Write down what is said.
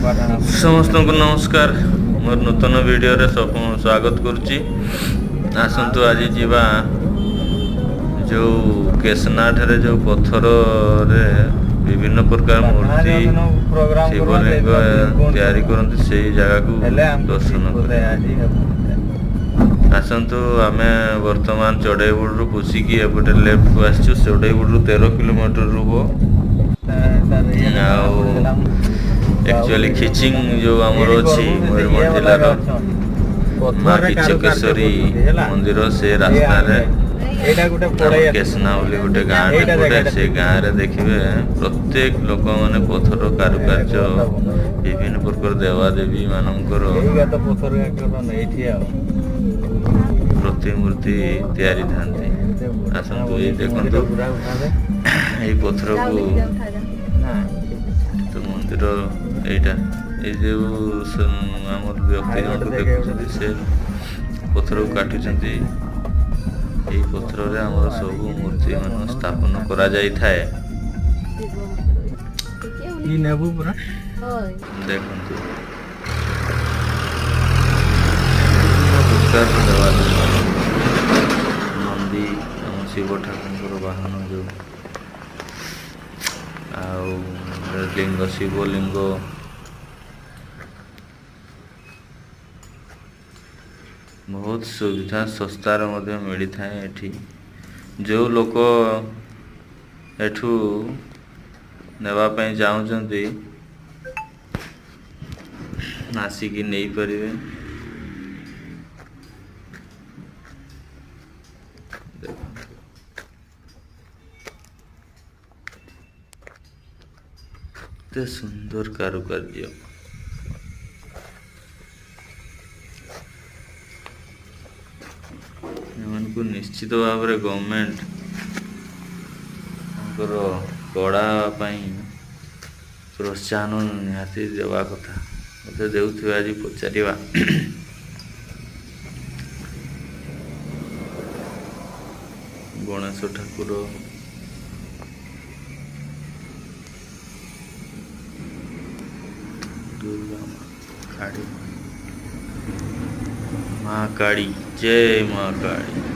ସମସ୍ତଙ୍କୁ ନମସ୍କାର। ମୋର ନୂତନ ଭିଡ଼ିଓରେ ସ୍ୱାଗତ କରୁଛି। ଆସନ୍ତୁ ଆଜି ଯିବା ଯେଉଁ କେଶନାଠାରେ ଯେଉଁ ପଥରରେ ବିଭିନ୍ନ ପ୍ରକାର ମୂର୍ତ୍ତି ଶିବଲିଙ୍ଗ ତିଆରି କରନ୍ତି, ସେଇ ଜାଗାକୁ ଦର୍ଶନ କରିବା। ଆସନ୍ତୁ, ଆମେ ବର୍ତ୍ତମାନ ଚଢ଼େଇବୁଡ଼ରୁ ପଶିକି ଏପଟେ ଲେଫ୍ଟକୁ ଆସିଛୁ। ଚଢ଼େଇବୁଡ଼ରୁ 13 କିଲୋମିଟର ରୁହ। ଆଉ ଆକ୍ଚୁଆଲି ଖିଚିଂ ଯେଉଁ ଆମର ଅଛି ମୟୂରଭଞ୍ଜ ଜିଲ୍ଲାର ମା କିଚକେଶ୍ୱରୀ ମନ୍ଦିର, ସେ ରାସ୍ତାରେ କେଶନା ବୋଲି ଗୋଟେ ଗାଁଟେ ପଡ଼େ। ସେ ଗାଁରେ ଦେଖିବେ ପ୍ରତ୍ୟେକ ଲୋକମାନେ ପଥର କାରୁକାର୍ଯ୍ୟ ବିଭିନ୍ନ ପ୍ରକାର ଦେବାଦେବୀ ମାନଙ୍କର ପ୍ରତିମୂର୍ତ୍ତି ତିଆରି ଥାନ୍ତି। ଆସନ୍ତୁ, ଏଇ ଦେଖନ୍ତୁ ଏଇ ପଥରକୁ ତ ମନ୍ଦିର ଏଇଟା। ଏଇ ଯେଉଁ ଆମର ବ୍ୟକ୍ତି ଜଣକୁ ଦେଖୁଛନ୍ତି, ସେ ପଥରକୁ କାଟୁଛନ୍ତି। ଏଇ ପଥରରେ ଆମର ସବୁ ମୂର୍ତ୍ତି ମାନ ସ୍ଥାପନ କରାଯାଇଥାଏ। ଦେଖନ୍ତୁ ବିଭିନ୍ନ ପ୍ରକାରର ଦେବାଦେବୀ, ନନ୍ଦୀ ଆମ ଶିବ ଠାକୁରଙ୍କର ବାହନ ଯେଉଁ, ଆଉ ଲିଙ୍ଗ, ଶିବଲିଙ୍ଗ, ବହୁତ ସୁବିଧା ଶସ୍ତାରେ ମଧ୍ୟ ମିଳିଥାଏ ଏଠି। ଯେଉଁ ଲୋକ ଏଠୁ ନେବା ପାଇଁ ଚାହୁଁଛନ୍ତି, ଆସିକି ନେଇପାରିବେ। ଦେଖନ୍ତୁ କେତେ ସୁନ୍ଦର କାରୁକାର୍ଯ୍ୟ। ଏମାନଙ୍କୁ ନିଶ୍ଚିତ ଭାବରେ ଗଭର୍ଣ୍ଣମେଣ୍ଟ ତାଙ୍କର କଳା ପାଇଁ ପ୍ରୋତ୍ସାହନ ନିହାତି ଦେବା କଥା, ବୋଧେ ଦେଉଥିବେ। ଆଜି ପଚାରିବା। ଗଣେଶ ଠାକୁର, ଦୁର୍ଗା ମା, କାଳୀ ମା, କାଳୀ, ଜୟ ମା କାଳୀ।